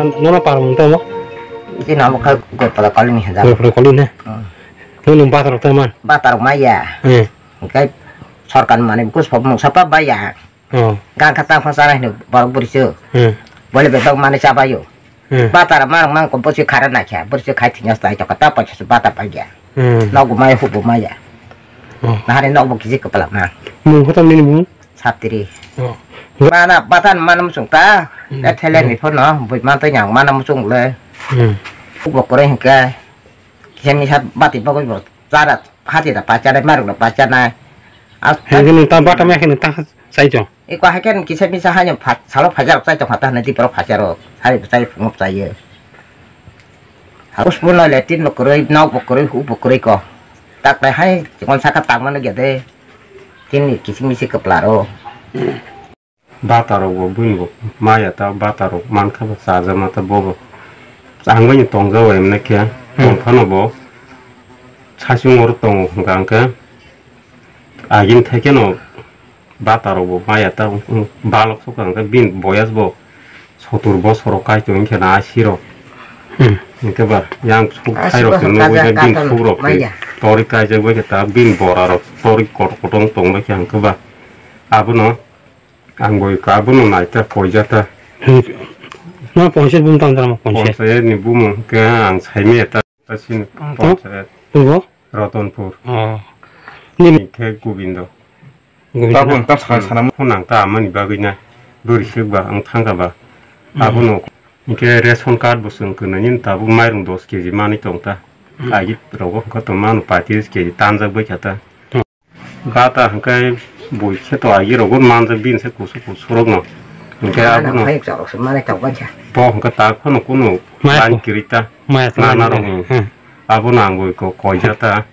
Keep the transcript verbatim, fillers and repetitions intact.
Nono para mung tamo? Chini abo khe Gopala Colony hwnjak. Gopala Colony ne? Hmm. Nung nung batar rok tamo? Batar rok maya. Hmm. Hwnkhe sorkar ni manwi buku sop mung sapa baya. Oh. Gang kha tang phano chana hino borok bwrwi se. Hmm. Bole bebak manwi chabayo. Hmm. Batar rok manung mang ko bwswi khara naikha. Bwrwi se khai thwngya sai to kata paisa se batar paikha. Hmm. Nogo maya hubo maya. Oh. Nahari nogo kisi kwpla ma. Mung khe tamo nini mung? Satri. Oh. Mana batan mana muchung ta. Hmm. E thele ni phone no, bui man to nyang mana muchung le. Hmm. Bo kore hingke. Kisa misa bati bagoi bo chara hati da pacha nai, maruk da pacha nai. As Hingke nung ta bata me hingke ta sai chong. Iko haken kisa misa hanya phat, salo phajar chai tong hata hana di pro phajar o. Hari chai phungo chai ye. Harus pun le tin bo kore, nau bo kore, hu bo kore ko. Tak tai hai, kon saka tak mana gede. Tin ni kising misi kepla ro. Bata rok bo buini bo maya ta bata rok mankha ba chajakma ta bobo. Ang bai ni tongjak bai mwnai khe Hmm. tong phano bo saichung oro tongo hwnkha hwnkhe agini thai kheno bata rok bo maya ta wng, wng, balok sokha hwnkhe bini boyas bo sotur bosor rok kaitor wngkhe na asi rok. Hmm. Hwnkhe ba yang suk Asi thai rok bosor nugwi kajak bini katon suk rok maya. Tori kaijak bai khe ta bini bora rok tori kotor kotor wng tong bai khe hwnkhe ba abono Ang boi ka bono naita koijata. Hmm. No ponchayat bumung tang tang ponchayat. Ponchayat ni bumung ke ang saimi eta ta sini Hmm. ponchayat. Purbo? Ratanpur. Oh. Nini Ni ke Gobindo. Gobindo Tabun na? Tab sana Hmm. sana. Phone ang ta amani bagwi na. Bwrwi sik ba ang thangka ba. Hmm. Abono ke ration card bo sung kena nin tabuk mairung dos keji mani tong ta. Hmm. Agi rogo ko to manu patis keji tanjak bai kata. Hmm. Bata hwnkhe bui khe to agi rogo manjak bini se kusu kusu rokno. Hwnkhe Mana abono phai chok se mane tok bacha. Bo hwnkhe tak phano kunu Maya line ko. Kirita. Maya ko Nana line rok kirita. Hmm. Abono ang bui ko koijata.